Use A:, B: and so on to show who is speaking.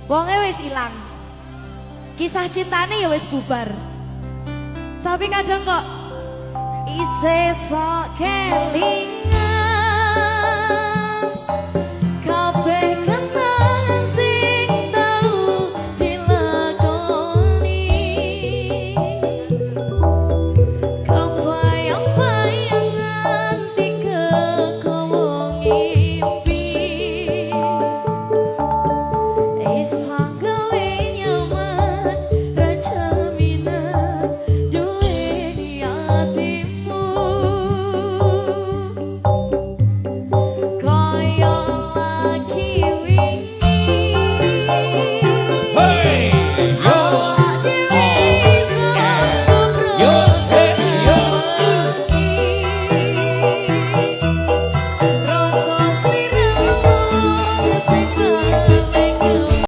A: Wonge wis ilang. Kisah cintane ya wis bubar. Tapi kadang kok isih sok kelingan kabeh kenangan sing tau dilakoni, kebayang-bayang nganti kekowo ngimpi. Iso